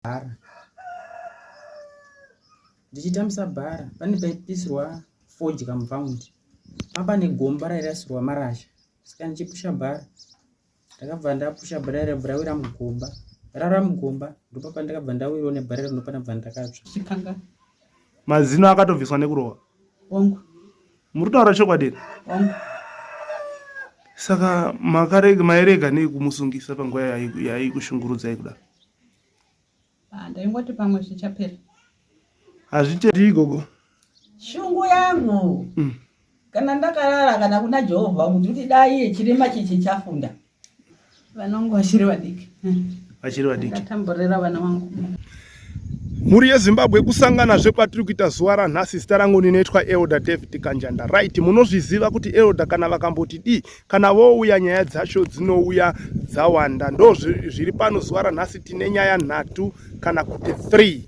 Bhara. Ndichitambisa bhara pane paipisirwa fodya mubhaundi. Panga pane gomba rairasirwa marasha. Saka ndichipusha bhara ndakabva ndapusha bhara raibva rawira mugomba. Rara mugomba ndipo pandakabva ndawirawo nebhara iro ndopandabva ndakatsva. Chikanga. Mazino akatobviswa nekurohwa. Wangu. Muri kutaura chokwadi here? Wangu. Saka makarega mairega nei kumusungisa panguva yaikushungurudzai kudaro? Ah, ndaingoti pamwe zvichapera. Hazvichedi gogo. Shungu yangu mm. Kana ndakarara kana kuna Jehovha kuti kuti dai chirema chichi chafunda. Vana vangu vachiri vadiki. Vachiri vadiki. Ndatamborera vana vangu. Mhuri yeZimbabwe kusanganazve kwatiri kuita zuva ranhasi. Zita rangu ndinoitwa Elder David Kanjanda. Right, munozviziva kuti Elder kana vakamboti dii, kana vouya nyaya dzacho dzinouya dzawanda. Ndo zviri pano zuva ranhasi, tine nyaya nhatu kana kuti 3.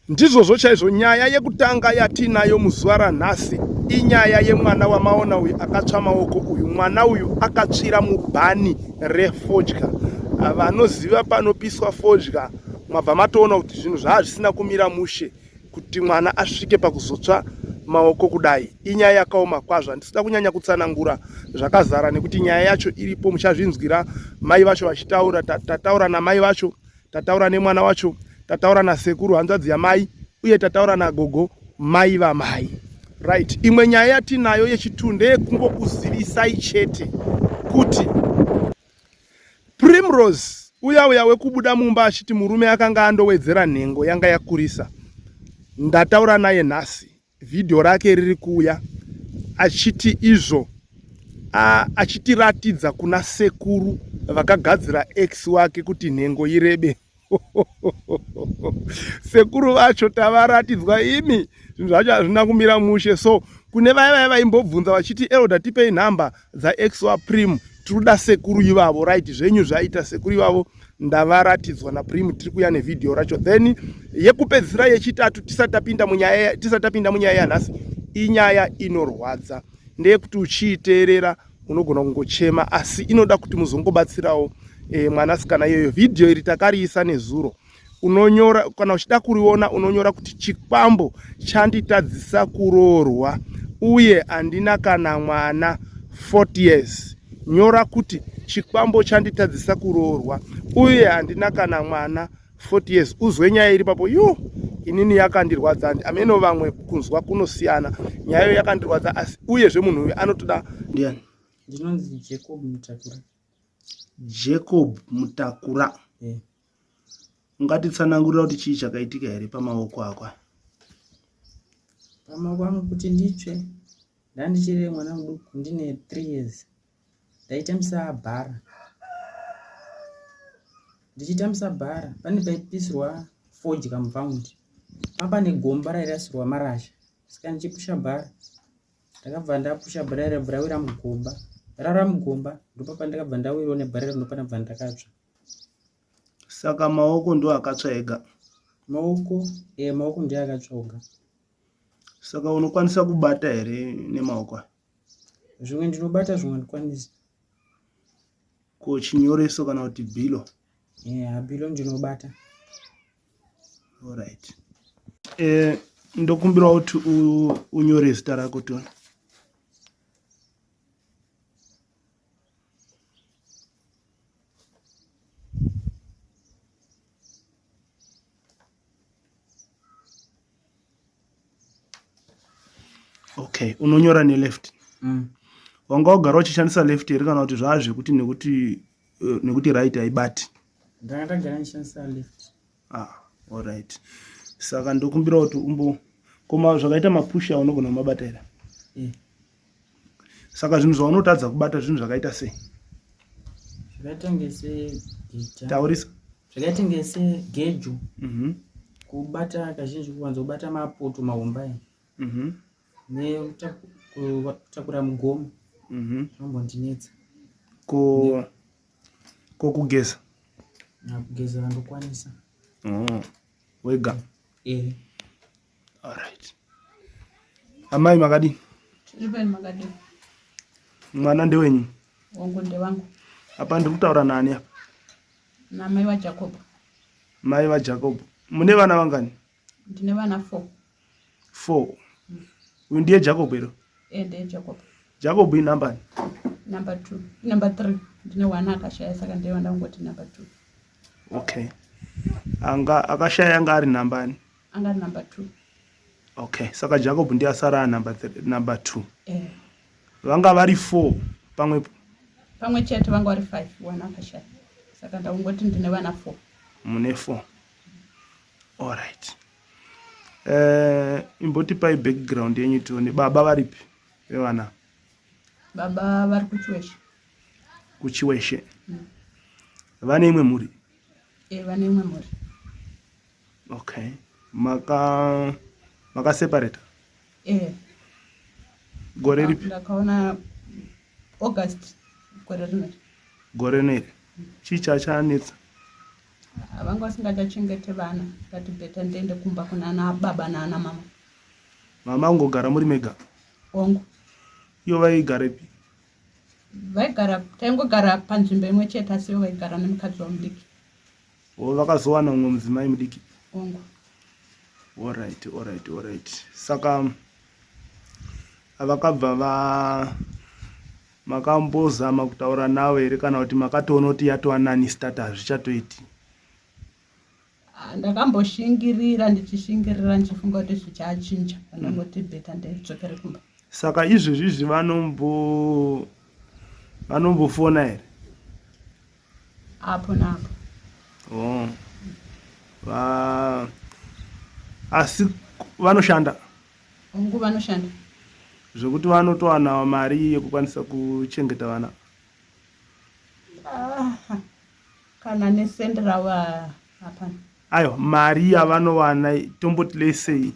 Ndizvozvo chaizvo, nyaya yekutanga yatiinayo muzuva ranhasi inyaya yemwana wamaona uyu akatsva maoko uyu. Mwana uyu akatsvira mubhani refodya. Vanoziva panopiswa fodya mabva matoona kuti zvinhu zvaa zvisina kumira mushe kuti mwana asvike pakuzotsva maoko kudai. Inyaya yakaoma kwazvo, handisida kunyanya kutsanangura zvakazara nekuti nyaya yacho iripo, muchazvinzwira mai vacho vachitaura. Tataura namai vacho Tataura nemwana wacho, tataura nasekuru hanzvadzi yamai uye tataura nagogo mai vamai. Right, imwe nyaya yatinayo yechitu ndeyekungokuzivisai chete kuti Primrose uya uya wekubuda mumba achiti murume akanga andowedzera nhengo yanga yakurisa, ndataura naye nhasi Video rake riri kuuya achiti izvo achitiratidza kuna sekuru vakagadzira ex wake kuti nhengo irebe. Sekuru vacho tavaratidzwa imi, zvinhu zvacho hazvina kumira mushe. So kune vaya vaya vaimbobvunza vachiti elder tipei nhamba dzaex waprim tiri sekuru ivavo right zvenyu zvaita sekuru ivavo ndavaratidzwa naprim tiri kuya nevhidhiyo racho then yekupedzisira yechitatu tisati tapinda munyaya tisati tapinda munyaya yanhasi inyaya inorwadza ndeyekuti uchiiteerera unogona kungochema asi inoda kuti muzongobatsirawo e, mwanasikana iyoyo vhidhiyo iri takariisa nezuro unonyora kana uchida kuriona unonyora kuti chikwambo chanditadzisa kuroorwa uye handina kana mwana 40 years nyora kuti chikwambo chanditadzisa kuroorwa uye handina kana mwana 40 years uzwe nyaya iri papo yu inini yakandirwadza andi ameno vamwe kunzwa kunosiyana nyaya iyo yakandirwadza asi uyezve munhu uyu anotoda ndiani ndinonzi Jacob Mutakura Jacob Mutakura yeah. Ungatitsanangurira kuti chii chakaitika here pamaoko ako aya? Pamaoko angu kuti nditsve ndandichiri mwana muduku ndine 3 years ndaitambisa bhara ndichitambisa bhara pane paipisirwa fodya mubhaundi panga pane gomba rairasirwa marasha saka ndichipusha bhara ndakabva ndapusha bhara raibva rawira mugomba rara mugomba ndipo pandakabva ndawirawo nebhara iro ndopandabva ndakatsva Saka maoko ndo akatsva ega? Maoko, eh, maoko ndiyo akatsva oga. Saka unokwanisa kubata here nemaoko aya? Zvimwe ndinobata zvimwe handikwanisi. Ko chinyoreso kana kuti bhilo? Yeah, bhilo ndinobata. Alright. Eh, ndokumbira kuti unyore zita rako tione. Okay, unonyora neleft. Mm. Wanga wagara uchishandisa left here kana kuti zvaa zvekuti nekuti eh, nekuti right haibati? Ndanga ndagara ndichishandisa left. Ah, all right. Saka ndokumbira kuti umbo koma zvakaita mapusha unogona kumabata here? Mm. Saka zvinhu zvaunotadza kubata zvinhu zvakaita sei? Zvakaita kunge segita. Taurisa. Zvakaita kunge segejo. Mhm. Kubata kazhinji kuwanza kubata mapoto mahomba aya. Mhm. Nekutakura mugomo. Mhm. Zvinombondinetsa. Ko ko kugeza? Kugeza ndokwanisa. Oh. Wega. Eh. Alright. Amai makadii? Tiri makadii? Mwana ndewenyu? Wangu ndewangu. Apa ndiri kutaura nani apa? Namai waJacob. Mai vaJacob. Mune vana vangani? Ndine vana 4. 4. Uyu ndiye Jacob here? Eh, ndiye Jacob. Jacob inumber ni? Number 2. Number 3. Ndine wana akashaya saka ndiye wandangoti number 2. Okay. Anga akashaya anga ari number ani? Anga ari number 2. Okay, saka Jacob ndiye asara number 3, number 2. Eh. Vanga vari 4 pamwepo. Pamwe chete vanga vari 5 wana akashaya. Saka ndangoti ndine vana 4. Mune 4. Alright. Eh, imbotipai background yenyu tione baba varipi vevana? Baba vari kuChiweshe. KuChiweshe. Vane imwe mhuri? Eh, vane imwe mhuri. Okay. Maka makaseparata? Eh. Gore ripi? Ndakaona August gore rino. Gore rino iri. Chii chachanetsa? Vanga vasingachachengete vana, ndati better ndiende kumba kunana baba naana mama. Mama kungogara muri mega? Hongu. Iyo vaigarepi? Vaigara, taingogara panzvimbo imwe chete asi ivo vaigara nemukadzi wavo mudiki. O vakazowana mumwe mudzimai mudiki? Hongu. Alright, alright, alright. Saka vakabva va makambozama kutaura navo here kana kuti makatoona kuti yatova nani start hazvichatoiti? Ah, ndakamboshingirira ndichishingirira ndichifunga kuti zvichachinja ndangoti better ndidzokere kumba. Saka izvezvi izvi vanombo vanombofona here? Apo naapo. Oh. Va asi vanoshanda? Hongu vanoshanda. Zvekuti vanotowana mari yekukwanisa kuchengeta vana? Ah, kana nesendi ravo hapana. Aiwa, mari yavanowana tomboti lesei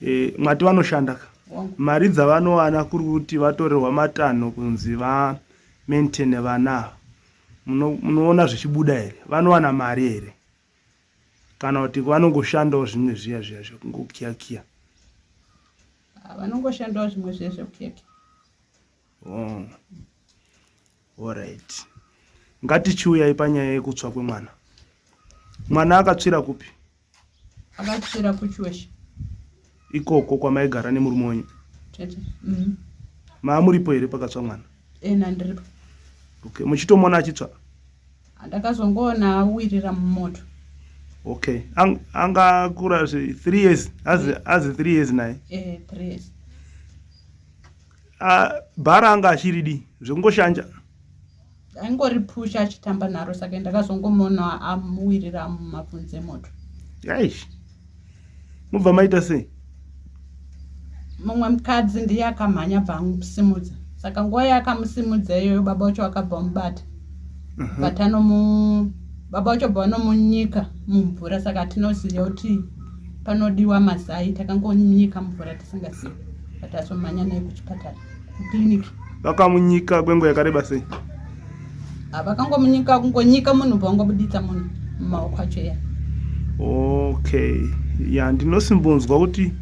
eh, mwati vanoshanda ka? Mari dzavanowana kuri kuti vatorerwa matanho kunzi va maintain vana ava. Munoona zvichibuda here? Vanowana mari here? Kana kuti vanongoshandawo zvimwe zviya zviya zvekungokiyakiya? Ah, vanongoshandawo zvimwe zviya zvekukiyakiya. Oh. Alright. Ngatichiuyai panyaya yekutsva kwemwana. Mwana akatsvira kupi? Akatsvira kuChiweshe. Ikoko kwamaigara nemurume wenyu? Tete. Mm -hmm. Maamuripo here pakatsva mwana? Eh, ndiripo. Okay, muchitomona achitsva? Ndakazongoona awirira mumoto. Okay. Ang, anga akura 3 years, azi azi 3 years naye. Eh, 3 years. Ah, bhara anga achiridi zvekungoshanja. Aingoripusha achitamba naro saka ndakazongomuona amuwirira mumabvunzi emoto. Eish. Mubva maita sei? Mumwe mukadzi ndiye akamhanya bva amusimudza. Saka nguva yaakamusimudza iyoyo baba wacho akabva amubata. But anomu baba wacho bva vanomunyika mumvura saka hatinoziva kuti panodiwa mazai takangonyika mumvura tisingazivi but azomhanya naye kuchipatara kuclinic. Vakamunyika kwenguva yakareba sei? Ah, vakangomunyika kungonyika munhu bva munhu mumaoko acho iya. Okay. Ya ndinosimbonzwa kuti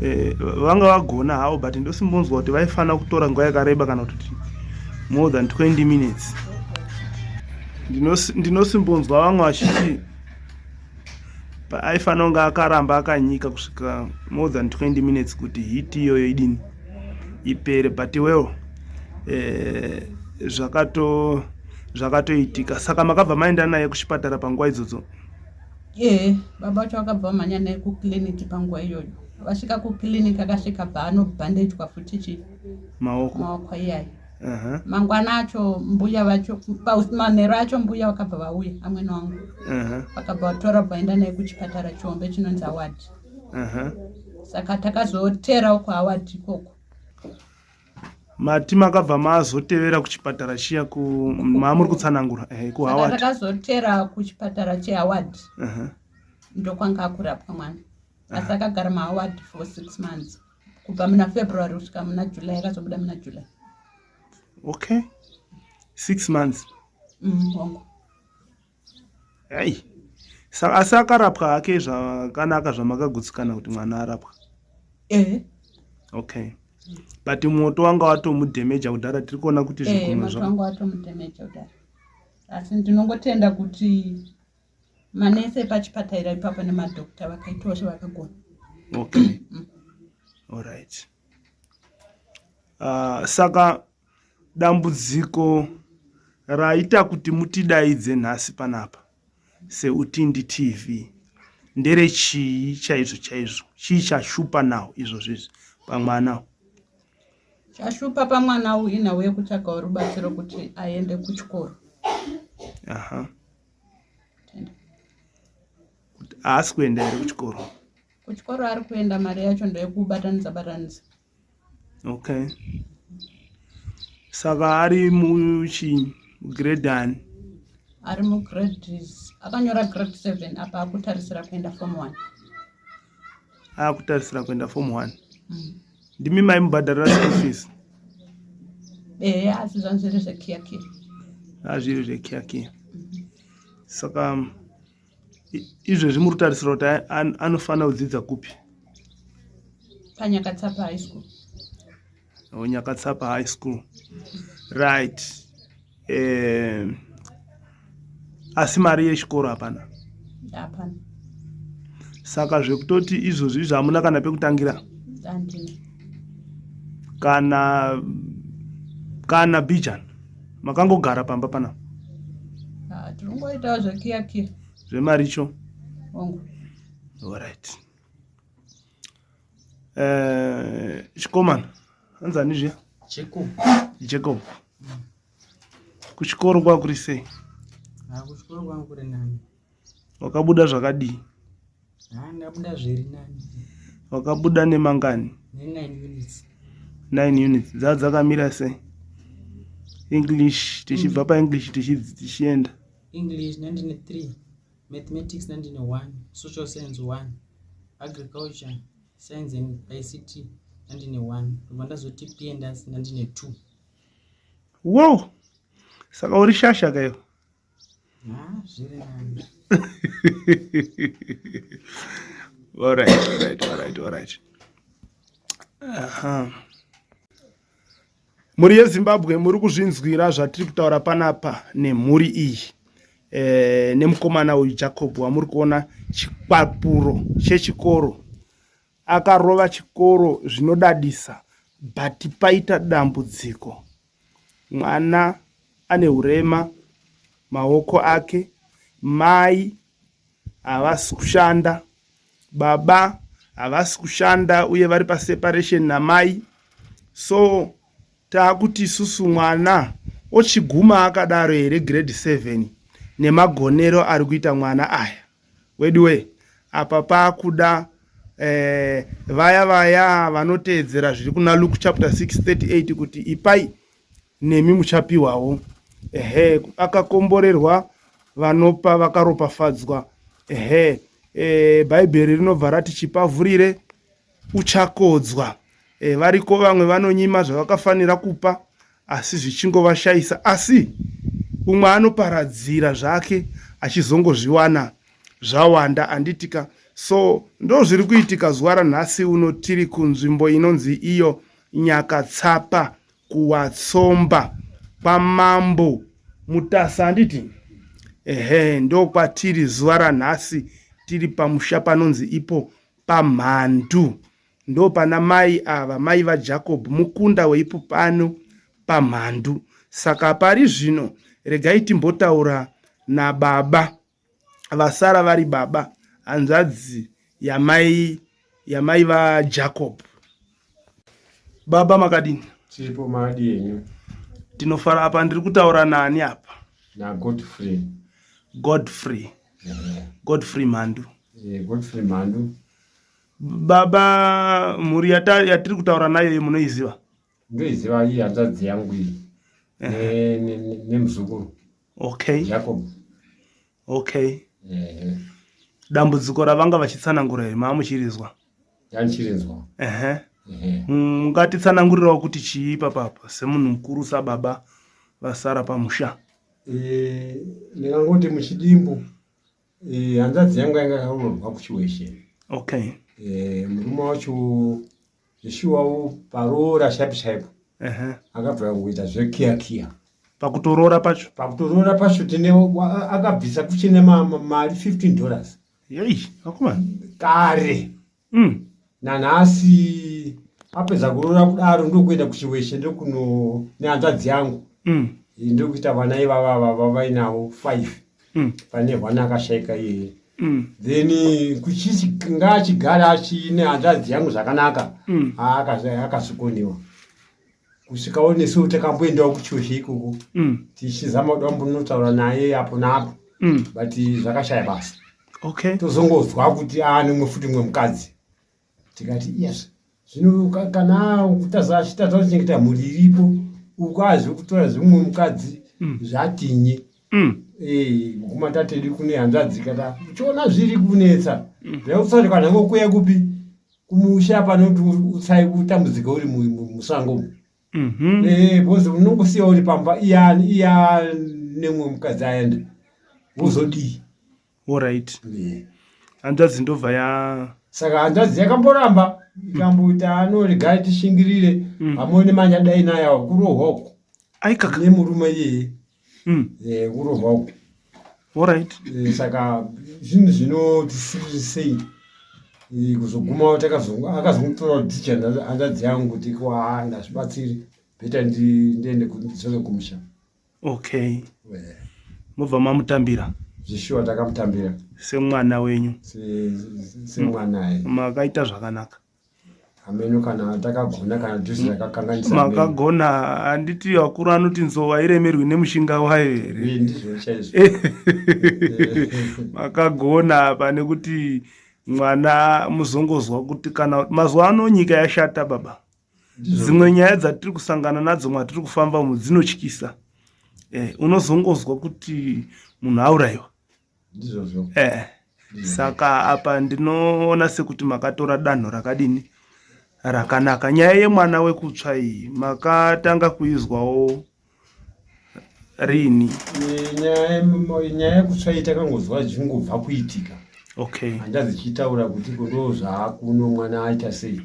eh, vanga vagona havo but ndosimbonzwa kuti vaifanira kutora nguva yakareba kana kuti more than 20 minutes. Ndinosimbonzwa vamwe vachiti aifanira kunge akaramba akanyika kusvika more than 20 minutes kuti hit iyoyo idini ipere but well eh, zvakato zvakatoitika saka makabva maenda naye kuchipatara panguva idzodzo ee baba vacho vakabva vamhanya naye kuclinic panguva iyoyo vasvika kuclinic akasvika bva anobhandejwa futi chi maoko maoko iyayo uh -huh. mangwana acho mbuya vacho manheru acho mbuya vakabva vauya amwene wangu vakabva uh -huh. vatora vaenda naye kuchipatara chihombe chinonzi award uh -huh. saka takazoterawo kuaward ikoko mati makabva mazotevera kuchipatara chiya maamuri kutsanangura eh, kuhaward takazotera kuchipatara chehaward uh -huh. ndokwanga akurapwa mwana asi akagara mahaward for 6 months kubva muna February kusvika muna July akazobuda muna July. Okay. 6 months. Hongu. Hey. Sa, asi akarapwa hake zvakanaka zvamakagutsikana kuti mwana arapwa. Eh. Okay. But moto wanga watomudhemeja kudhara tiri kuona kuti zvigunwe zva. Eh, moto wanga watomudhemeja kudhara. Asi ndinongotenda kuti Manesi epachipataira ipapo nemadhokta vakaitawo zvavakagona. Okay. Alright. Saka dambudziko raita kuti mutidaidze nhasi panapa seUtindi TV nderechii chaizvo chaizvo? Chii chashupa now izvozvo izvi pamwana? Chashupa pamwana uyu inhau yekutsvagawo rubatsiro kuti aende kuchikoro. Aha. Haasi kuenda here kuchikoro? Kuchikoro ari kuenda, mari yacho ndeyekubatanidza batanidza. Okay. Saka ari muchi grade ani? Ari mugrade, akanyora grade 7 apa akutarisira kuenda form 1. Akutarisira kuenda form 1. Ndimi maimubhadharira school fees? Ehe, asi zvangu zviri zvekiyakiya. Zviri zvekiyakiya. Saka izvezvi muri kutarisira kuti anofanira kudzidza kupi? PaNyakatsapa High School. Oh, Nyakatsapa High School. Right. Asi mari yechikoro hapana? Hapana. Saka zvekutoti izvozvi izvi hamuna kana pekutangira? Handina. Kana bijan makangogara pamba pana? Tiringoitawo zvekiyakiya. Zvemaricho? Hongu. Alright. Chikomana, hanzi ani zviya? Jacob. Jacob. Kuchikoro kwakuri sei? Kuchikoro kwangu kuri nani. Wakabuda zvakadii? Ndabuda zviri nani. Wakabuda nemangani? Ne9 units. 9 units. Dzaa dzakamira sei? English, tichibva paEnglish tichienda. English nandine 3, mathematics nandine 1, social science 1, agriculture, science and ICT nandine 1. Ndobva ndazoti P&S nandine 2. Wow! Saka uri shasha kaiwe? Zviri nani. Alright. Aha. Mhuri yeZimbabwe, muri kuzvinzwira zvatiri kutaura panapa nemhuri iyi nemukomana uyu Jacob wamuri kuona chikwapuro chechikoro. Akarova chikoro zvinodadisa, but paita dambudziko. Mwana ane urema maoko ake, mai havasi kushanda, baba havasi kushanda uye vari paseparation namai. So taakuti isusu mwana ochiguma akadaro here grade 7 nemagonero ari kuita mwana aya? Weduwe, apa paakuda vaya vaya vanoteedzera zviri kuna Luke chapter 6:38 kuti ipai nemi muchapiwawo. Ehe, akakomborerwa vanopa vakaropafadzwa. Ehe, Bhaibheri rinobva rati chipavhurire uchakodzwa. Variko vamwe vanonyima zvavakafanira kupa asi zvichingovashayisa, asi umwe anoparadzira zvake achizongozviwana zvawanda, anditika? So ndo zviri kuitika zuva ranhasi uno. Tiri kunzvimbo inonzi iyo Nyakatsapa kuWatsomba kwaMambo Mutasa, handiti? Ehe, ndo kwatiri zuva ranhasi. Tiri pamusha panonzi ipo paMhandu. Ndo pana mai ava, mai vaJacob, mukunda weipo pano paMhandu. Saka pari zvino regai timbotaura nababa vasara vari baba, hanzvadzi yamai vaJacob. Baba, makadini? Tiripo, makadi yenyu? Tinofara. Apa ndiri kutaura nani apa? NaGodfrey. Godfrey. Godfrey Mhandu. Godfrey Mhandu. Baba, mhuri yatiri kutaura nayo iyi munoiziva? Ndoiziva, iyi hanzvadzi yangu iyi nemuzukuru. Okay. Jacob. Okay. Dambudziko ravanga vachitsanangura here maamuchirizwa? Yanchirinzwa. Ehe. Mungatitsanangurirawo kuti chii papapa semunhu mukuru, sababa vasara pamusha? Ndingangoti muchidimbu, hanzvadzi yangu yanga yakaroorwa kuChiweshe. Okay. Murume wacho zveshuwawo paroora chaipo chaipo akabva kuita zvekiyakiya. Pakutoroora pacho? Pakutoroora pacho tine akabvisa kuchine mari 15 dollars. Yei, akomana. Kare. Nanhasi apedza kuroora kudaro ndokuenda kuchiweshe ndokuno nehanzvadzi yangu. Ndokuita vana ivava vava vainavo 5. Pane hwana akashaika iyeye. Then kuchisi ngaachigara achiine hanzvadzi yangu zvakanaka. Akazvikoniwa. Kusvikawo nesu takamboendawo kuchiweshe ikoko. Tichizama kuda kumbonotaura naye apo naapo. But zvakashaya basa. Okay. Tozongonzwa kuti aane umwe futi umwe mukadzi. Tikati yes. Zvino kana kutaza achitadza kuchengeta mhuri iripo, uko azve kutora zvimwe mukadzi zvatinyi. Guma tatedu kune hanzvadzi kata uchiona zviri kunetsa. Zvausati kana ngokuya kupi kumusha panoti usai kutambudzika uri musango umu. Because unongosiya uri pamba iya iya nemumwe mukadzi aenda. Wozodii? Alright. Hanzvadzi ndobva ya Saka hanzvadzi yakamboramba ikamboita anorega tishingirire hamwe nemanja dai nayawo kurohwa uko. Aikaka. Nemurume iyeye. Kurohwa uko. Alright. Saka zvinhu zvinotisiririsei kuzogumawo akazongotora decision hanzvadzi yangu kuti kwa ndazvibatsiri better ndiende ndidzoke kumusha. Okay. Mobva mamutambira? Zvishuwa takamutambira. Semwana wenyu? Semwana. Makaita zvakanaka. Hameno kana takagona kana dhuzi rakakanganisa. Makagona, handiti vakuru anoti nzou hairemerwi nemushinga wayo here? Ndizvo chaizvo. Makagona apa nekuti mwana muzongozwa kuti kana mazuva ano nyika yashata baba. Dzimwe nyaya dzatiri kusangana nadzo mwatiri kufamba umu dzinotyisa. Unozongozwa kuti munhu aurayiwa. Ndizvozvo. Saka apa ndinoona sekuti makatora danho rakadini rakanaka. Nyaya yemwana wekutsva iyi makatanga kuizwawo rini? Nyaya yekutsva iyi takangozwa zvichingobva kuitika. Okay. Hanzvadzi ichitaura kuti ndo zvaakuno mwana aita sei.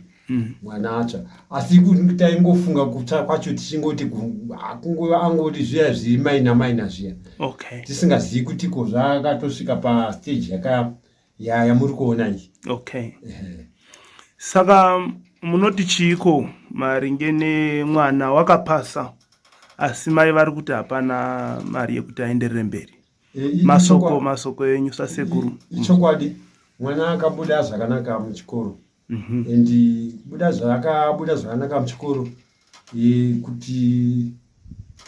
Mwana atsva. Asi taingofunga kutsva kwacho tichingoti kungova angoti zviya zviri maina maina zviya. Okay. Tisingazivi kuti ko zvakatosvika pa stage yaka yamuri kuona iyi. Okay. Saka munoti chiiko maringe nemwana wakapasa asi mai vari kuti hapana mari yekuti aenderere mberi? Masoko masoko enyu sasekuru. Ichokwadi mwana akabuda zvakanaka muchikoro. And kubuda zvaakabuda zvakanaka muchikoro kuti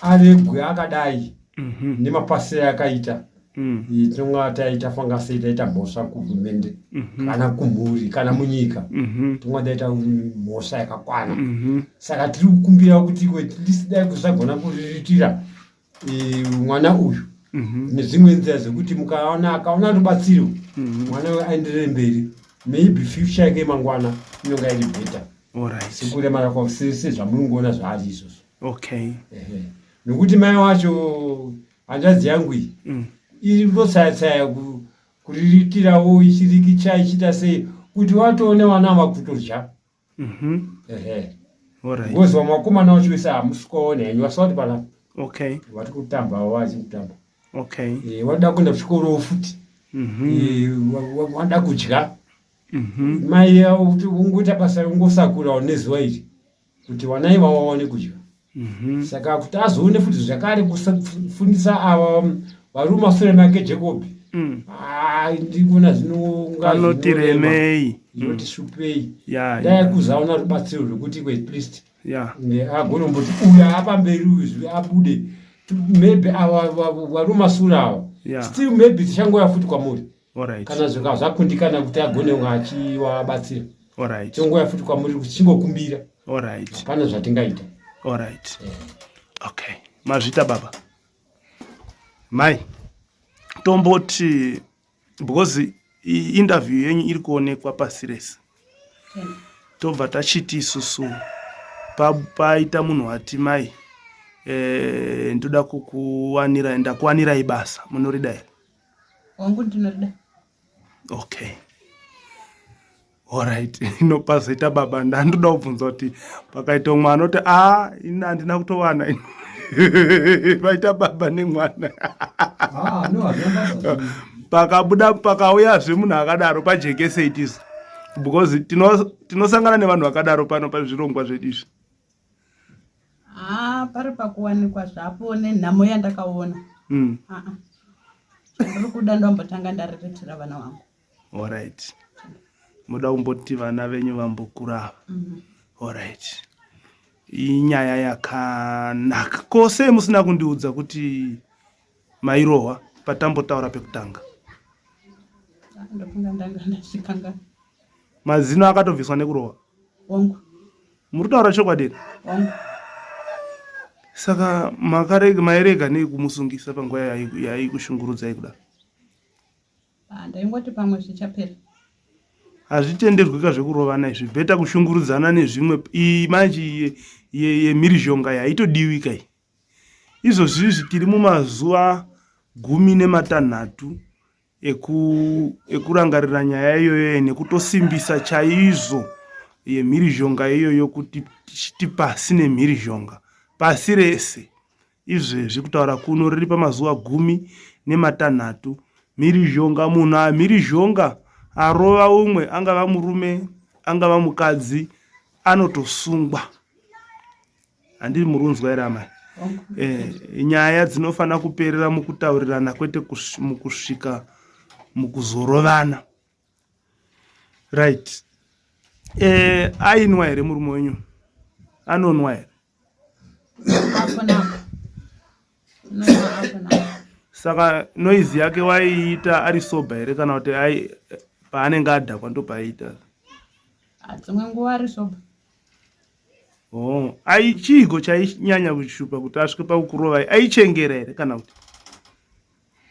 aregwe akadai nemapasiro akaita tinonga taita fanga sei taita mhosva kuhurumende kana kumhuri kana munyika tinonga taita mhosva yakakwana. Saka tiri kukumbira kuti at least dai kusagona kuriritira mwana uyu nezvimwe nzira dzekuti mukaona akaona rubatsiro mwana uyu aenderere mberi, maybe future yake mangwana inonga iri better. Sekuremara kwa sezvamunongoona zvaari izvozvo. Okay. Nokuti mai wacho hanzvadzi yangu iyi iri kutotsaya-tsaya kuriritirawo ichirikicha ichiita sei kuti watoone vana ava kutodya. Because vamwe vakomana vacho vese hamusi kuvaona henyu, vasi vati panapa. Okay. Vari kutamba vachi kutamba. Okay. Vanoda kuenda kuchikoro futi. Vanoda kudya. Mai avo kuti ungoita basa ungosakurawo nezuva iri kuti vana ivavo vaone kudya. Saka kuti azoone futi zvakare kufundisa ava vari mumasure make Jacob. Ndiri kuona zvinonga Anoti remei. Zvinoti shupei. Dai kuzaona rubatsiro rwekuti at least agone kumboti uyu apamberi uyu abude. Maybe ava vari mumasure ava. Still maybe tichangouya futi kwamuri. Kana zvika zvakundikana kuti agone kunge achivabatsira. Tingouya futi kwamuri kuti tichingokumbira. Hapana zvatingaita. Alright. Okay. Mazvita baba. Mai, tomboti because interview yenyu iri kuonekwa pasi rese. Tobva tachiti isusu paita munhu ati mai ndoda kukuwanira ndakuwanirai basa munorida here? Wangu ndinorida. Okay. Alright, inopazoita baba ndandoda kubvunza kuti pakaita umwe anoti a ini handina kutowana ini. Vaita baba nemwana. Ah, no, pakabuda pakauyazve munhu akadaro pajekese it is because tinosangana nevanhu vakadaro pano pazvirongwa zvedu izvi. Ah, pari pakuwanikwa zvapo nenhamo yandakaona. Ah, ah. Ndiri kuda ndombotanga ndariritira vana vangu. Alright. Muda kumboti vana venyu vambokura ava. Alright. Inyaya yakanaka. Ko sei musina kundiudza kuti mairohwa patambotaura pekutanga? Ah, ndofunga ndanga ndazvikanga. Mazino akatobviswa nekurohwa? Hongu. Muri kutaura chokwadi here? Hongu. Saka makarega mairega nei kumusungisa panguva yaikushungurudzai kudaro? Ah, ndaingoti pamwe zvichapera. Hazvitenderwi ka zvekurovana izvi, better kushungurudzana nezvimwe. Iyi manje yemhirizhonga iyi haitodiwi ka iyi. Izvozvi izvi tiri mumazuva 13 ekurangarira nyaya iyoyo nekutosimbisa chaizvo yemhirizhonga iyoyo kuti tichiti pasi nemhirizhonga pasi rese. Izvezvi kutaura kuno riri pamazuva 13. Mhirizhonga munhu amhirizhonga arova umwe angava murume angava mukadzi anotosungwa. Handiri murunzwa here amai? Eh, nyaya dzinofanira kuperera mukutaurirana kwete mukusvika mukuzorovana. Right. Eh, ainwa here murume wenyu? Anonwa here? Saka noise yake waiita ari sober here kana kuti ai paanenge adhakwa ndopaaiita? Dzimwe nguva ari sober. Oh, ai chiiko chainyanya kushupa kuti asvike pakukurovai? Aichengera here kana kuti?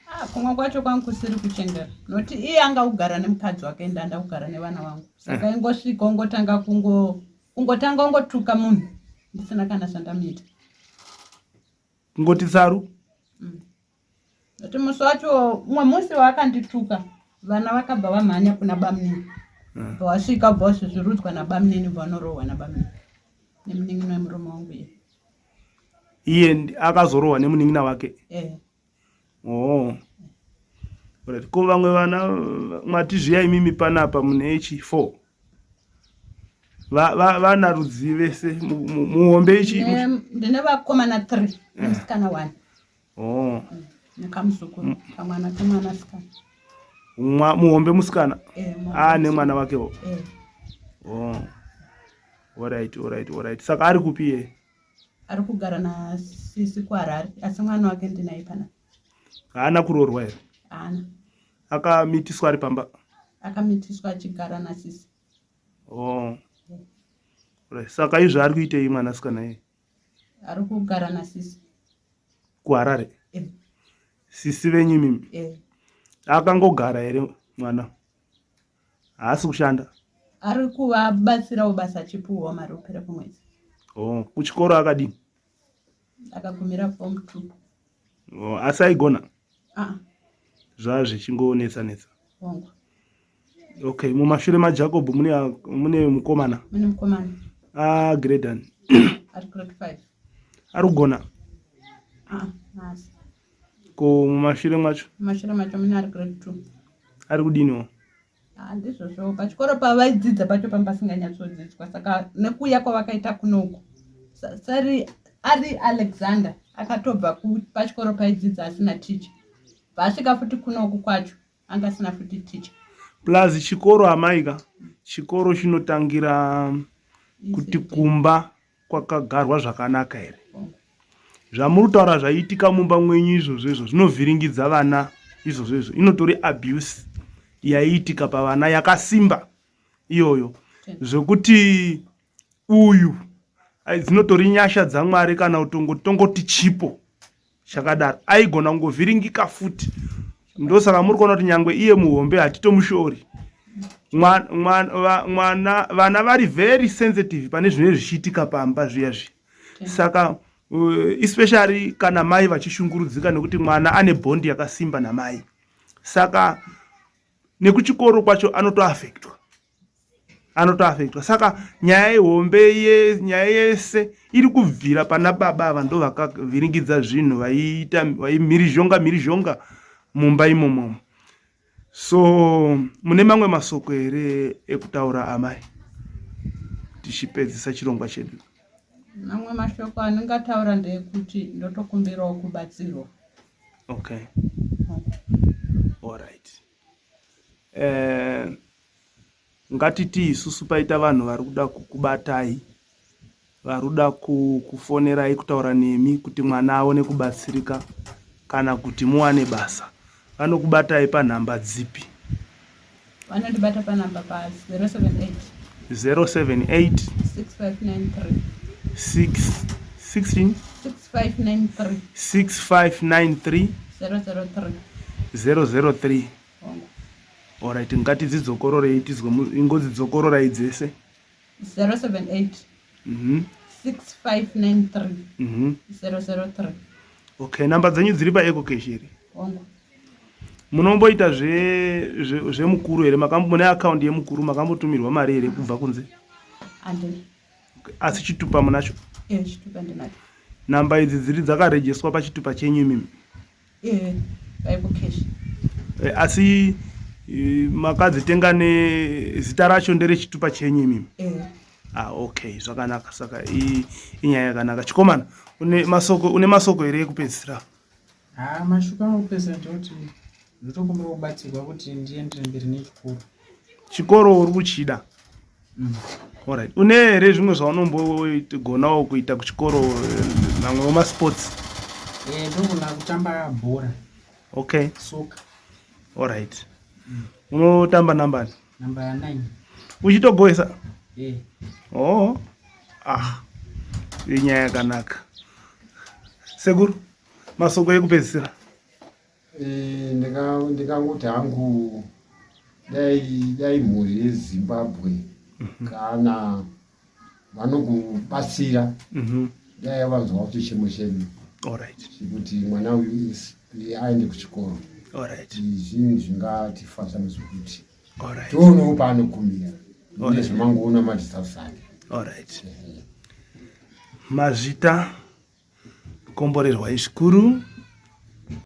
Ah, kumwe kwacho kwangu kusiri kuchengera nokuti iye anga kugara nemukadzi wake ndanda kugara nevana vangu saka eh. ingosvika ongotanga kungo kungotanga ongotuka munhu ndisina kana zvandamuita kungoti tsaru Nokuti musi wacho umwe musi waakandituka vana vakabva vamhanya kuna bamunini bva wasvika bva wasvizvirudzwa nabamunini bva vanorohwa nabamunini nemunin'ina wemurume wangu iye Iye akazorohwa nemunin'ina wake? Eh. Oh. Right. Ko vamwe vana mwati zviya imimi panapa mune chi 4 vana rudzi vese muhombe ichi? Ndine vakomana 3 nemusikana 1. Oh. Nekamuzukuru kamwana kemwanasikana. Muhombe musikana? Eh, ah, nemwana wakewo. Eh. Oh. Alright, alright, alright. Saka ari kupi iye? Ari kugara nasisi kuHarare asi mwana wake ndinaye pana. Haana kuroorwa here? Haana. Akamitiswa ari pamba? Akamitiswa achigara nasisi. Oh. Right. Saka izvo ari kuitei mwanasikana iye? Ari kugara nasisi. KuHarare? Eh. Sisi venyu imimi? Eh. Akangogara here mwana? Haasi kushanda? Ari kuvabatsirawo basa achipuhwa mari kupera kwemwedzi. Oh, kuchikoro akadini? Akagumira form 2. Oh, asi aigona? Ah. Zvaa zvichingonetsa netsa. Hongu. Okay, mumashure maJacob mune mune mukomana. Mune mukomana. Ah, grade ani? Ari grade 5. Ari kugona? Ah, haasi. Ko mumashure macho? Mumashure macho mune ari grade 2. Ari kudiniwo? Ah, ndizvozvo pachikoro pavaidzidza pacho panga pasinganyatsodzidzwa saka nekuuya kwavakaita kunoku sari ari Alexander akatobva pachikoro paidzidza asina teacher vaasvika futi kunoku kwacho anga asina futi teacher. Plus chikoro amai ka chikoro chinotangira kuti kumba kwakagarwa zvakanaka here zvamuri kutaura zvaiitika mumba mwenyu izvozvo izvo zvinovhiringidza vana izvozvo izvo inotori abuse yaiitika pavana yakasimba iyoyo zvekuti uyu dzinotori nyasha dzamwari kana kutongoti chipo chakadaro aigona kungovhiringika futi ndosaka muri kuona kuti nyangwe iye muhombe hatitomushori mwana vana vari very sensitive pane zvinenge zvichiitika pamba zviya zviya saka especially kana mai vachishungurudzika nekuti mwana ane bhondi yakasimba namai saka nekuchikoro kwacho anotoafektwa. Anotoafektwa. Saka nyaya ihombe ye nyaya yese iri kubvira pana baba ava ndo vakavhiringidza zvinhu vaiita vaimhirizhonga mhirizhonga mumba imomomo. So mune mamwe masoko here ekutaura amai tichipedzisa chirongwa chedu? Mamwe mashoko andingataura ndeyekuti ndotokumbirawo kubatsirwa. Okay. Alright. Eh, ngatiti isusu paita vanhu vari kuda kukubatai vari kuda kufonerai kutaura nemi kuti mwana aone kubatsirika kana kuti muwane basa vanokubatai panhamba dzipi? Vanondibata panhamba pa 078 078 6593 6 16 6593 6593 003 003. Alright, ngatidzidzokororei tizwe ingodzidzokororai dzese. 078 6593 003. Okay, namba dzenyu dziri paEcoCash here? Hongu. Munomboita zvemukuru here? Mune account yemukuru makambotumirwa mari here kubva kunze? Handina. Asi chitupa munacho? Eh, chitupa ndinacho. Namba idzi dziri dzakarejeswa pachitupa chenyu imimi? Eh, paEcoCash. Eh, asi eh, makadzitenga nezita racho nderechitupa chenyu imimi? Eh. Ah, okay, zvakanaka. Saka inyaya yakanaka. Chikomana, une masoko une masoko here ekupedzisira? Ha, mashoko angu ekupedzisira ndekuti ndotokumbira kubatsirwa kuti ndiendere mberi nechikoro. Chikoro uri kuchida? Alright. Une here zvimwe zvaunombogonawo kuita kuchikoro mamwewo masports? Eh, ndogona kutamba bhora. Okay. Soccer. Alright. Unotamba nambani? Namba 9. Uchitogoesa? Eh. Oh. Ah. Inyaya yakanaka. Sekuru, masoko ekupedzisira. Eh, ndikangoti hangu dai dai mhuri yeZimbabwe kana vanokubatsira dai vanzwa kuti chimo chedu chekuti mwana uyu aende kuchikoro zvinhu zvingatifadza nezvekuti tionewo paanogumira nezvamangoona maresults ake. Mazvita. Komborerwai zvikuru.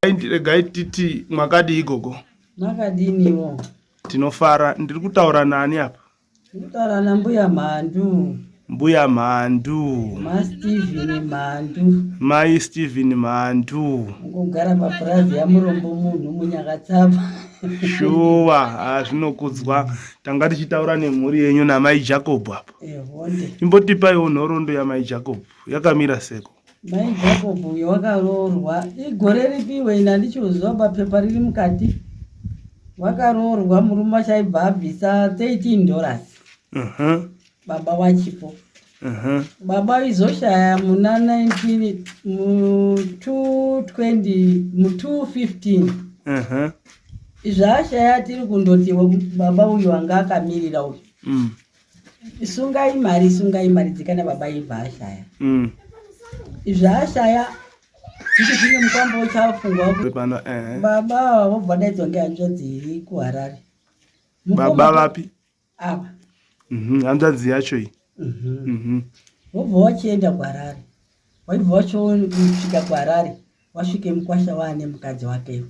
Regai titi mwakadii gogo? Makadiniwo? Tinofara. Ndiri kutaura nani apa? Ndiri kutaura nambuya Mhandu. Mbuya Mhandu. Ma Steven Mhandu. Mai Steven Mhandu. Kugara papurazi yaMurombo munhu muNyakatsapa. Shuwa, zvinokudzwa. Tanga tichitaura nemhuri yenyu namai Jacob apa. Ehonde. Imbotipaiwo nhoroondo yamai Jacob. Yakamira seko. Mai Jacob uyo wakaroorwa igore ripi iwe ini handichiuziva papepa riri mukati wakaroorwa murume wacho aibva abvisa 13 dollars baba wachipo baba izoshaya muna 19 mu 220 mu 215 izvo ashaya tiri kundoti baba uyu anga akamirira uyu Sungai mari, sungai mari dzikana baba ibva ashaya. Izvi ashaya ichi chine mukwambo uchafungwa pano eh. Baba vobva daidzwa ngehanzvadzi iri kuHarare. Baba vapi? Ava. Hanzvadzi yacho iyi. Vobva wachienda kuHarare. Waibva wachosvika kuHarare wasvike mukwasha waane mukadzi wakewo.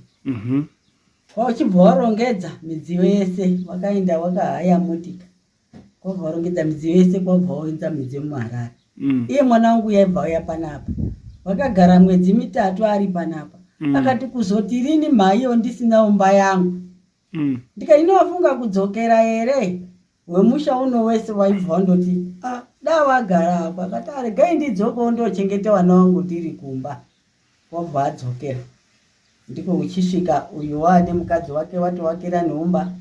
Wachibva warongedza midziyo yese wakaenda wakahaya motika. Kwabva warongedza midziyo yese kwabva waunza midziyo muHarare. Iye mwana wangu yaibva auya panapa. Wakagara mwedzi mitatu ari panapa. Akati kuzoti rini mhaiyo ndisina umba yangu. Ndikati inowafunga kudzokera here? Wemusha uno wese waibva wandoti ah, da wagara hako. Akati aregai ndidzokewo ndochengeta vana vangu ndiri kumba. Wabva adzokera. Ndiko uchisvika uyu waane mukadzi wake watovakira neumba.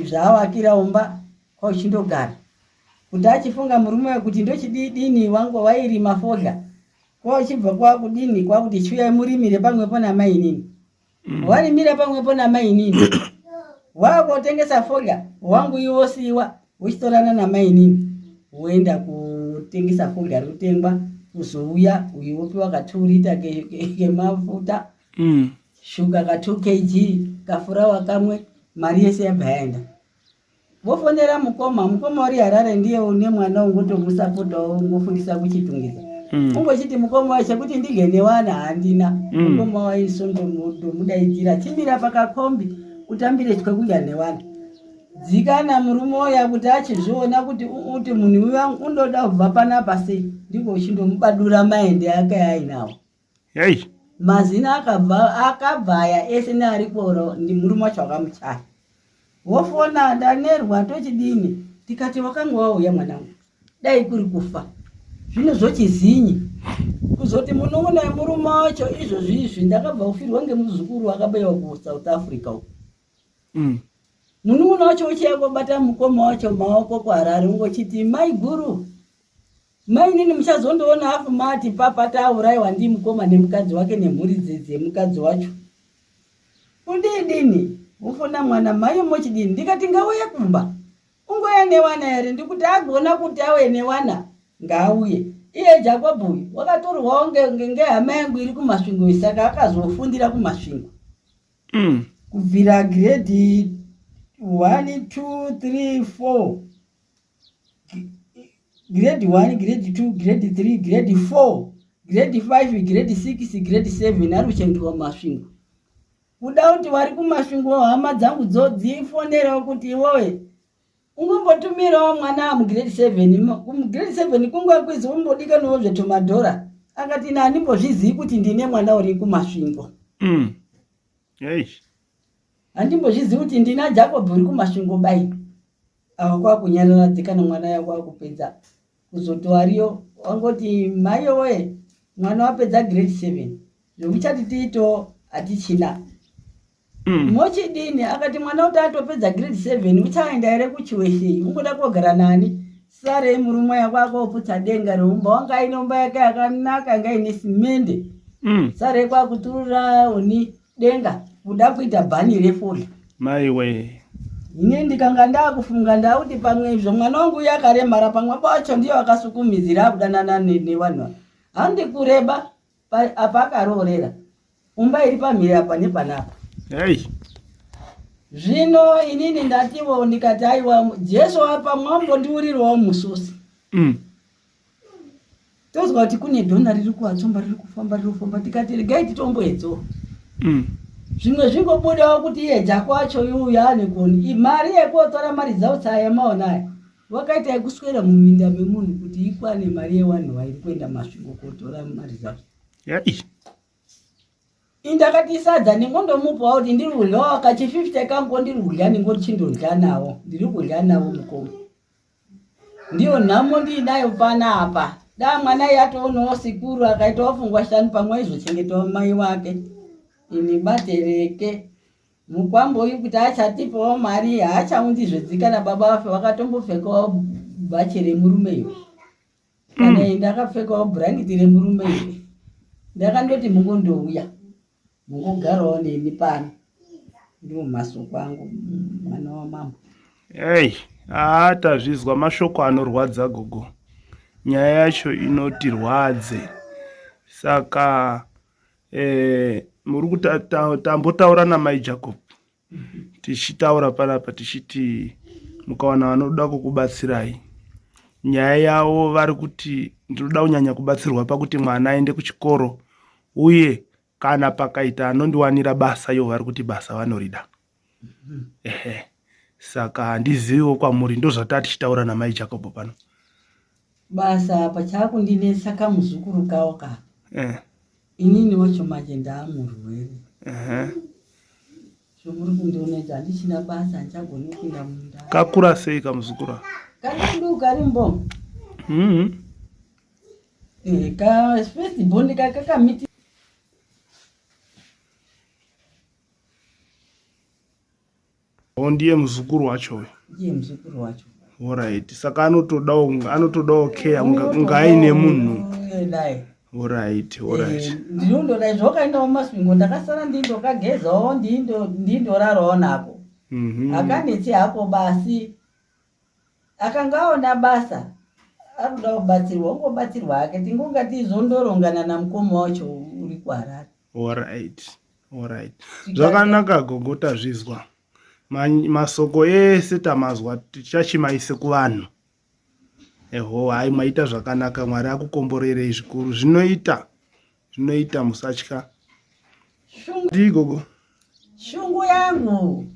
Zvaawakira umba kwauchindogara. Kuti achifunga murume uyu kuti ndochidini wangu wairima fodya. Kwauchibva kwakudini kwakuti chiuyai murimire pamwepo namainini. Warimira pamwepo namainini. Wakotengesa fodya wangu iwo siwa uchitorana namainini. Woenda kutengesa fodya rotengwa kuzouya uyu wopiwa ka 2 lita kemafuta. Shuga ka 2 kg kafurawa kamwe mari yese yabva yaenda. Vofonera mukoma, mukoma uri Harare ndiye une mwana ungotomusapotawo ungofundisa kuchitungisa. Ungochiti mukoma wacho kuti ndidye newana handina. Mukoma waiso ndomudaidzira chimira pakakombi utambire chekudya newana. Dzikana murume uya kuti achizviona kuti kuti munhu uya undoda kubva panapa sei ndiko uchindomubadura maende ake ainawo. Hey. Mazina akabva akabva aya ese neari kuoro ndi murume wacho wakamuchaya. Wofona ndanerwa tochidini tikati wakanga wauya mwanangu dai kuri kufa zvino zvochizinyi kuzoti munun'una wemurume wacho izvozvi izvi ndakabva kufirwa ngemuzukuru akabaiwa kuSouth Africa uko. Munun'una wacho uchiya kobata mukoma wacho maoko kuHarare ungochiti mai guru Mainini muchazondiona hafu mati papa tauraiwa ndimukoma nemukadzi wake nemhuri dzemukadzi wacho. Kudii dini? Wofona mwana mai mochidini? Ndikati ngauye kumba. Ungouya newana here? Ndikuti agona kuti auye newana ngaauye. Iye Jacob uyu wakatorwawo ngehama yangu iri kuMasvingo saka akazofundira kuMasvingo. Kubvira grade 1 2 3 4 grade 1 grade 2 grade 3 grade 4 grade 5 grade 6 grade 7 ari kuchengetwa mumasvingo kuda kuti wari kumasvingo hama dzangu dzifonerawo kuti iwowe ungombotumirawo mwana mugrade 7 mugrade 7 kunguva kwizi umbodikanawo zvetumadhora akati ini handimbozvizivi kuti ndine mwana uri kumasvingo. Handimbozvizivi kuti ndina Jacob uri kumasvingo bai. Ava kwakunyarara dzikana mwana ya kwakupedza kuzoti wariyo wangoti mai woye mwana wapedza grade 7 zvekuchati tiito hatichina. Mochidini akati mwana kuti atopedza grade 7 uchaenda here kuchiweshe ungoda kogara nani sarei murume yako akoputsa denga reumba wanga aine umba yake yakanaka yanga ine simende. Sarei kwakuturura oni denga kuda kuita bhani refodya. Maiwe. Ini ndikanga ndakufunga ndakuti pamwe izvo mwana wangu uya akaremara pamwe pacho ndiyo akasukumidzira akudanana nevanhu ava. Handi kureba apa akaroorera umba iri pamhiri apa nepanapa. Hey. Zvino inini ndatiwo ndikati aiwa Jesu apa mwambondiurirwawo musosi. Tozwa kuti kune dhona riri kuvatsomba riri kufamba riri kufamba tikati regai titomboedzawo. Zvimwe zvingobudawo kuti iye Jako wacho uyu ane goni. Mari yekuotora mari dzautsa yamaona aya. Wakaita yekuswera muminda memunhu kuti ikwane mari yewanhu vairi kuenda Masvingo kotora mari dzavo. Yai. Indakati sadza ndingondomupawo kuti ndiri kudyawo kachi 50 kangu ndiri kudya ndingochindodya nawo. Ndiri kudya navo mukoma. Ndiyo nhamo ndiinayo panapa. Da mwana iye atoonawo sekuru akaitawo pfungwa shanu pamwe aizochengetawo mai wake. Ini batereke. Mukwambo uyu kuti achatipawo mari haachaunzi zvedzikana baba vafe vakatombopfekawo bhachi remurume iwe. Kana mm. ndakapfekawo bhurangiti remurume iwe. Ndakandoti mungondouya. Mungogarawo neni pano. Ndiwo masoko angu mwana wamambo. Hey, haa tazvizwa mashoko anorwadza gogo. Nyaya yacho inotirwadze. Saka eh, muri kutambotaura namai Jacob tichitaura panapa tichiti mukawana vanoda kukubatsirai nyaya yavo vari kuti ndinoda kunyanya kubatsirwa pakuti mwana aende kuchikoro uye kana pakaita anondiwanira basa ivo vari kuti basa vanorida. Ehe saka handiziviwo kwamuri ndozvataa tichitaura namai Jacob pano. Basa apa chakundinetsa kamuzukuru kawo ka. Inini wacho manje ndaamurwere. Zvomuri kundiona izvi handichina basa handichagoni kupinda munda. Kakura sei kamuzukuru aka? Kari kari mbo. Eh, ka first born ka kakamiti Oh, ndiye muzukuru wacho uyu. Ndiye muzukuru wacho. Alright. Saka anotodawo anotodawo care unga aine munhu. Dai. Alright, alright. Eh, ndinondoda izvo wakaendawo Masvingo ndakasara ndindokagezawo ndindo ndindorarawo nako. Hakanetsi hako basi. Akanga aona basa arikuda kubatsirwa ongobatsirwa hake tingonga tizondorongana namukoma wacho uri kuHarare. Alright. Alright. Zvakanaka gogo tazvizwa. Masoko ese tamazwa tichachimaise kuvanhu. Eho, hayi maita zvakanaka, Mwari akukomborerei zvikuru. Zvinoita, zvinoita musatya. Ndigogo. Shungu yangu.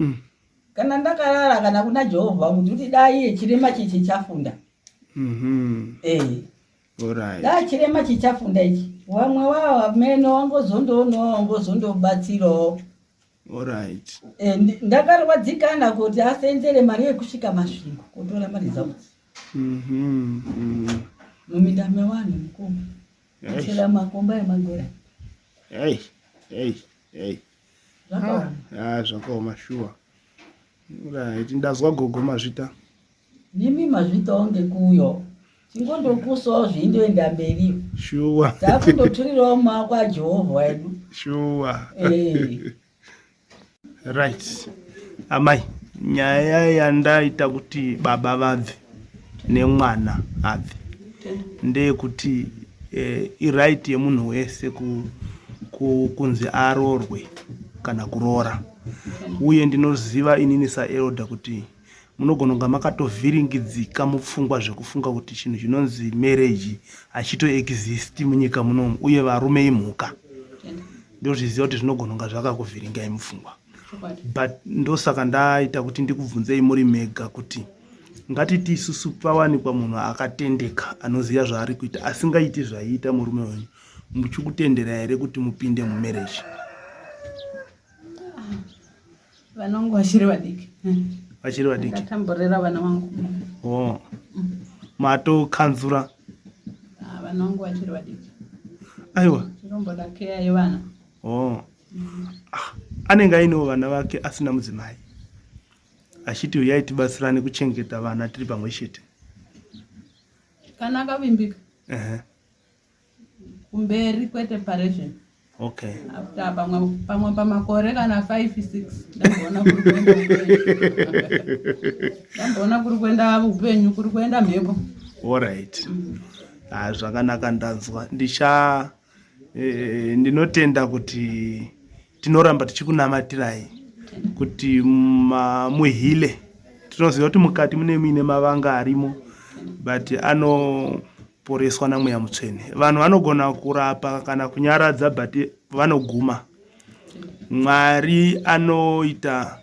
Kana ndakarara kana kuna Jehovha wangu ndikuti dai chirema chichi chafunda. Eh. Alright. Dai chirema chichafunda ichi. Wamwe wawa meno wangozondoonawo wangozondobatsirawo. Alright. Eh, ndakarwadzikana kuti asenzere mari yekusvika Masvingo kutora maresults. Muminda mewanhu mukoma. Kuchera makomba emagora. Hey, hey, hey. Zvakaoma. Ah, zvakaoma shuwa. Right, ndazwa gogo mazvita. Nimi mazvitawo ngekuyo. Tingondokusawo zvindoenda mberi. Shuwa. Takundoturirawo maoko aJehovha wedu. Shuwa. Eh. Right. Amai, nyaya yandaita kuti baba vabve nemwana abve ndeyekuti eh, iright yemunhu wese ku, ku, kunzi aroorwe kana kuroora uye ndinoziva inini saelder kuti Munogona kunga makatovhiringidzika mupfungwa zvekufunga kuti chinhu chinonzi marriage hachito exist munyika munomu uye varume imhuka. Ndozviziva kuti zvinogona kunga zvakakuvhiringai mupfungwa. But ndosaka ndaita kuti ndikubvunzei muri mega kuti ngatiti isusu pawanikwa munhu akatendeka anoziva zvaari kuita asingaiti zvaiita murume wenyu muchikutendera here kuti mupinde mumarriage? Vana vangu vachiri vadiki. Vachiri vadiki. Ndakamborera vana vangu. Oh. Matokanzura. Ah, vana vangu vachiri vadiki. Aiwa. Tinomboda keya yevana. Oh. Ah, anenge ainewo vana vake asina mudzimai. Achiti uyai tibatsirane kuchengeta vana tiri pamwe chete. Kana akavimbika. Uh -huh. Kumberi kwete parezvino. Okay. After pamwe pamwe pamakore kana 5 6 ndamboona kuri kuenda upenyu. Ndamboona kuri kuenda upenyu kuri kuenda mhepo. All right. Ah, zvakanaka ndanzwa. Ndicha eh, ndinotenda kuti tinoramba tichikunamatirai kuti muhile. Tinoziva kuti mukati mune muine mavanga arimo but ano poreswa namweya mutsvene. Vanhu vanogona kurapa kana kunyaradza but vanoguma. Mwari anoita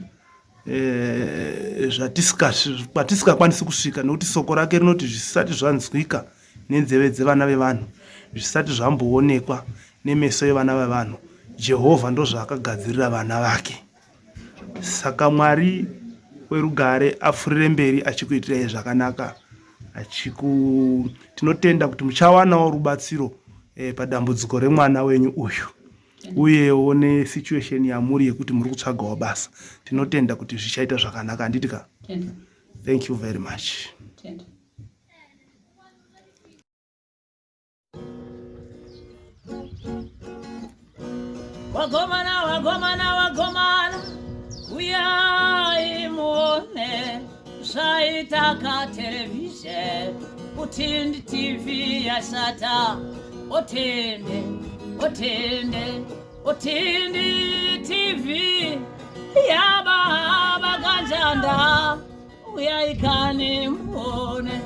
eh, zvatisikakwanisi kusvika nekuti soko rake rinoti zvisati zvanzwika nenzeve dzevana vevanhu zvisati zvamboonekwa nemeso evana vevanhu Jehovha ndozvaakagadzirira vana vake. Saka Mwari werugare apfurire mberi achikuitirai zvakanaka achiku tinotenda kuti muchawanawo rubatsiro eh, padambudziko remwana wenyu uyu uyewo nesituation yamuri yekuti muri kutsvagawo basa tinotenda kuti zvichaita zvakanaka handiti ka thank you very much Tenda. Wagomana, wagomana, wagomana, uyai muone zvaita katerevhizheni utindi TV yashata otende otende utindi TV yababa kanjanda Uyai kani muone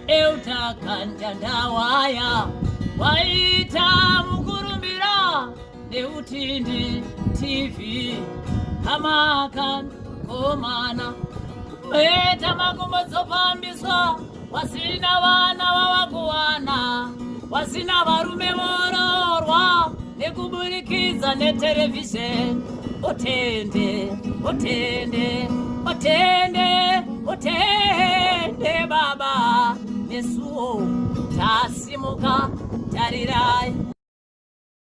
eutakanja waya waita mukurumbira neutindi TV hamakan komana meta makumbo dzofambiswa wasina vana vavakuwana wasina varume vororwa nekuburikidza neterevhizheni otende otende otende otende baba nesuwo tasimuka tarirai.